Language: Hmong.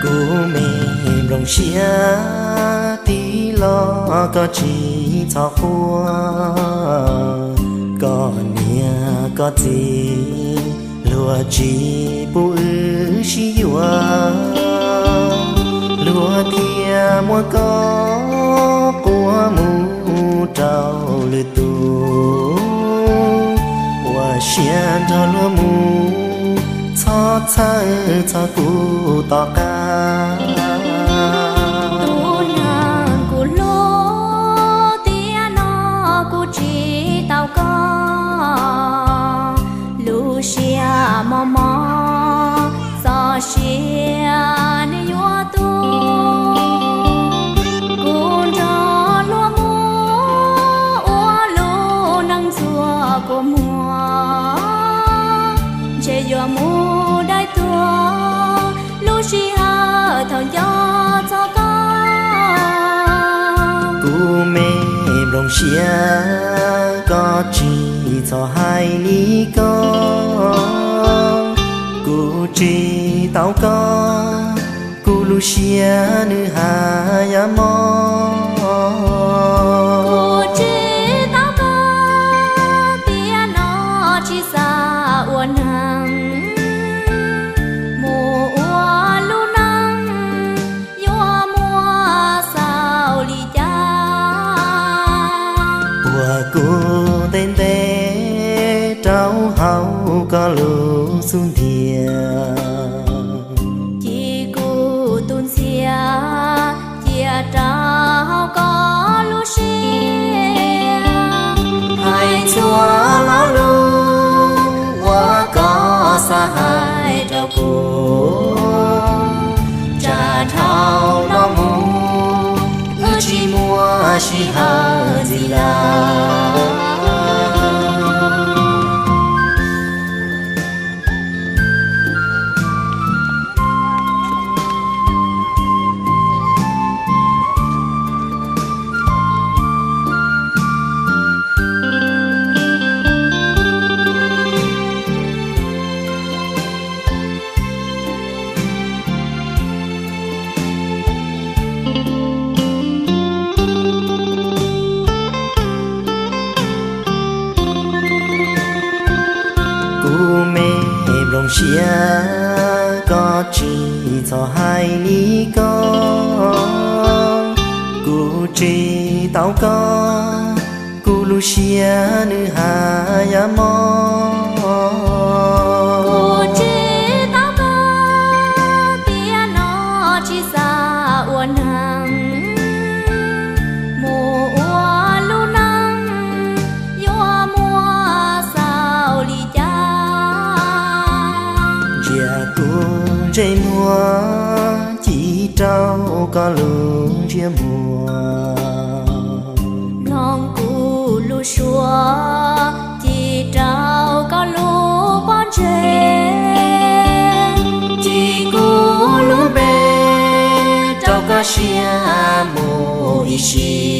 Kuv me nplooj siab tij laug, koj tsis txhob quaj, koj niam koj txiv luag tsis pub wb sib yuav, luag thiaj muab koj quas mus rau lwm tus, ua siab nrog luag mus, txhob txhawj txog kuv tom qab. Tus neeg kuv hlub tiam no kuv tsis tau koj, lub siab mos mos txoj sia nws yuav tuag. Kuv nrog luag mus ua lub neej ntxuag kua muag, ntshe yuav mus dai tuag lub sij hawm thaum nco txog koj. Kuv me nplooj siab, koj tsis txhob hais li ko, kuv tsis tau koj, kuv lub siab nws haj yam mos. Kuv tsis tau koj tiam no tsis xav ua neeg, mus ua lub neej yuav muaj xaus li cas. Uas kuv ntev ntev rau hauv koj lub xub ntiag, ci kuv tus ntxhias cia rau hauv koj lub siab. Hais txhua lo lus uas koj xav hais rau kuv, tsam dhau no mus wb tsis muaj sij hawm ntxiv lawm. Kuv me nplooj siab, koj tsis txhob hais li ko, kuv tsis tau koj, kuv lub siab nws haj yam mos. Kuv tsis tau koj tiam no tsis xav ua neeg, mus ua lub neej yuav muaj xaus li cas. Ntsia kuv ntsej muag ci rau koj lub ntsej muag, mloog kuv lub suab ci rau koj lub pob ntseg, ci kuv lub npe rau koj siab mus ib sim.